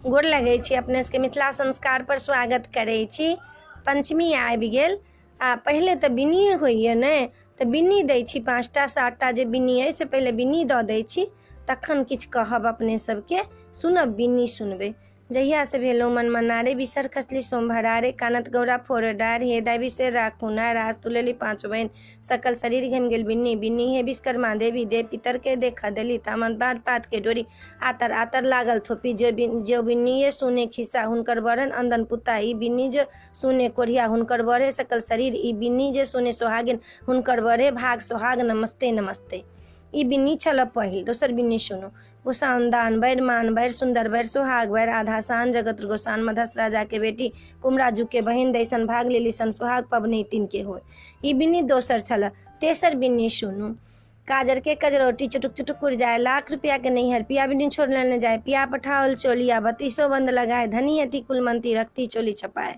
गोर लगै छी अपने सबके, मिथिला संस्कार पर स्वागत करै छी। पंचमी आबि गेल आ पहिले तऽ बिन्नी होइए ने, तऽ बिन्नी दै छी 5टा 7टा जे बिन्नी अइ से पहिले बिन्नी दऽ दै छी, तखन किछु कहब अपने सबके। सुनब बिन्नी सुनबै। जहिया से भेलहुँ मनमना रे, बिसर खसली सोमभरा रे, कानत गौरा फोड़ डार, हे दाइ बिसर राखू ना, रास तुलेली पाँचो बहिन, सकल शरीर घमि गेल बिन्नी बिन्नी, हे विश्वकर्मा देवी देव पितर के देख देली, तामन बाट पात के डोरी, आतर आतर लागल थोपी, जो बिन्नीए सुने खिस्सा, हुनकर बरन अंदन पुता, ई बिन्नी जे सुने कोढ़िया, हुनकर बढ़े सकल शरीर, ई बिन्नी जे सुने सोहागिन, हुनकर बढ़े भाग सोहाग, नमस्ते नमस्ते। ई बिन्नी छल पहिल। दोसर बिन्नी सुनू। गोसाउन दान बैर मान बैर सुंदर बैर सोहाग बैर आधा सान जगत गोसान, मधस राजा के बेटी कुमराजू के बहिन दैसन भाग लेली सन सोहाग पबनैतिन के होय। ई बिन्नी दोसर छल। तेसर बिन्नी सुनू। काजर के कजरौटी चुटुक चुटुक उड़ जाए, लाख रुपया के नैहर पिया बिन्नी छोड़ लेने जाए, पिया पठाओल चोलिया बत्तीसो बंद लगाए, धनी अति कुलमंती रखती चोली छपाए।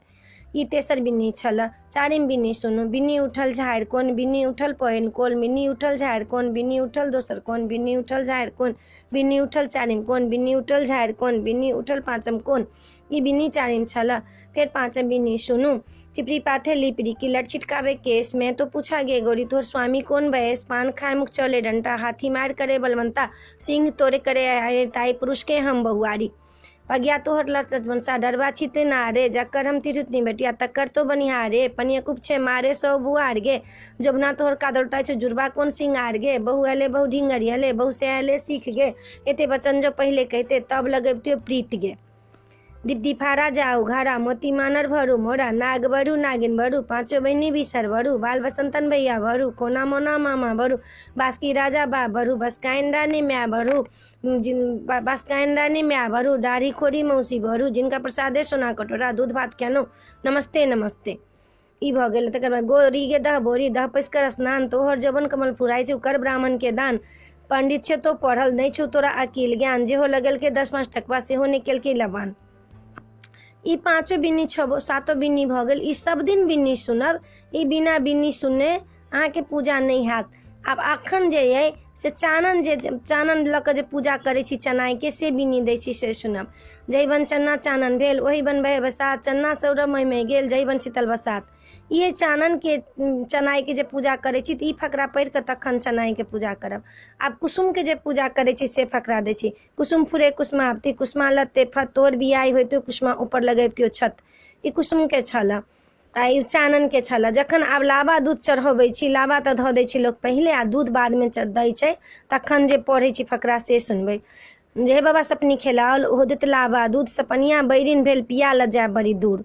ई तेसर बिन्नी छल। चारिम बिन्नी सुनू। बिन्नी उठल झाड़ि कोन, बिन्नी उठल पहिल कोन, बिन्नी उठल झाड़ि कोन, बिन्नी उठल दोसर कोन, बिन्नी उठल झाड़ि कोन, बिन्नी उठल चारिम कोन, बिन्नी उठल झाड़ि कोन, बिन्नी उठल पाँचम कोन। ई बिन्नी चारिम छल। फेर पाँचम बिन्नी सुनू। चिपरी पाथे लिपरी की लट छिटकावे केस में, तो पूछा गे गोरी तोहर स्वामी कोन बयस, पान खाए मुख चले डंटा, हाथी मार करे बलवंता, सिंह तोरे करे ताई पुरुष के हम बहुआरी, पगिया तोहर लत मनसा डरबा छिते नारे, जकर हम तिरुतनी बेटिया तकर तो बनिहारे, पनिया कुपछे मारे सौ बुआर गे, जोबना तोहर कादरटा छौ जुड़बा कोन सिंगार गे, बहु अले बहु ढिंगरी अले बहु से अले सीख गे, एते बचन जो पहले कहते तब लगबितियो प्रीत गे। दीप जाऊ घारा मोती मानर भरू मोरा, नाग भरू नागिन भरू पाँचो बहिनी बिसर भरू, बाल बसंतन भैया भरू, कोना मोना मामा भरू, बासकी राजा बा भरू, बसकाइन रानी म्या भरू, जिन बसकाइन रानी म्या भरू, दाढ़ी खोरी मौसी भरू, जिनका प्रसादे सोना कटोरा, दूध भात खेलहुँ, नमस्ते नमस्ते। ई भऽ गेल। तकर बाद गोरी गे दह बोरी दह पैस कर स्नान, तोहर जवन कमल फुराइ छै कर ब्राह्मण के दान, पंडित छै तो पढ़ल नहि छौ तोरा अकिल ज्ञान, जेहो लगेलकै 10-5 टकवा सेहो नहि केलकै लबान। ई पाँचो बिन्नी छबो सातो बिन्नी भऽ गेल। ई सब दिन बिन्नी सुनब। ई बिना बिन्नी सुनने अहाँके पूजा नहि हैत। आब अखन जे अइ से चानन, जे चानन लऽ कऽ जे पूजा करै छी चनाइके, से बिन्नी दै छी से सुनब। जहि बन चन्ना चानन भेल ओहि बन बहे बसात, चन्ना सौरभ महि गेल जहि बन शीतल बसात। इहे चाननके चनाइके जे पूजा करै छी तऽ ई फकरा पढ़ि कऽ तखन चनाइके पूजा करब। आब कुसुमके जे पूजा करै छी से फकरा दै छी। कुसुम फुरे कुसुमावती कुसुमा लत्ते फत, तोर बियाह होइतो कुसुमा ऊपर लगबितियो छत। ई कुसुमके छल आ ई चाननके छल। जखन आब लाबा दूध चढ़बै छी, लाबा तऽ धऽ दै छै लोक पहिले आ दूध बादमे दै छै, तखन जे पढ़ै छी फकरा से सुनबै। जे हे बाबा सपनी खेलाओल ओहो देत लाबा दूध, सपनिया बैरिन भेल पिया लऽ जायब बड़ी दूर।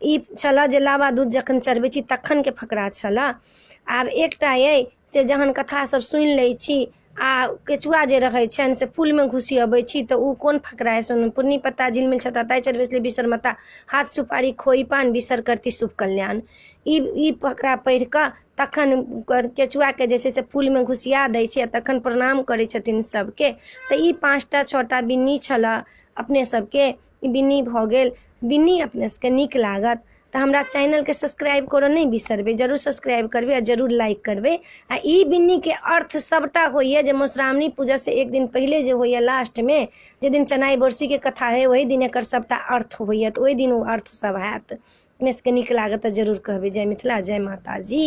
ई छलऽ जे लाबा दूध जखन चढ़बै छी तखनके फकरा छलऽ। आब एकटा अइ से जहन कथा सब सुनि लै छी आ केचुआ जे रहै छनि से फूलमे घुसियबै छी तऽ ओ कोन फकरा अइ सुनू। पुन्नी पत्ता झिलमिल छत्ता ताहि चढ़बै बिसर मत्ता, हाथ सुपारी खोइ पान बिसर करती शुभ कल्याण। ई फकरा पढ़ि कऽ तखन केचुआके जे छै से फूलमे घुसिया दै छै आ तखन प्रणाम करै छथिन सबके। तऽ ई 5टा 6टा बिन्नी छलऽ अपने सबके। ई बिन्नी भऽ गेल। बिन्नी अपने सबके नीक लागत तऽ हमरा चैनलके सब्सक्राइब करऽ नहि बिसरबै, जरूर सब्सक्राइब करबै आ जरूर लाइक करबै। आ ई बिन्नीके अर्थ सबटा होइए जे मधुश्रावणी पूजासँ एक दिन पहिले जे होइए लास्टमे, जे दिन चनाइ बरसीके कथा हइ ओहि दिन एकर सबटा अर्थ होइए, तऽ ओहि दिन ओ अर्थ सब हैत। अपने सबके नीक लागत तऽ जरूर कहबै। जय मिथिला, जय माताजी।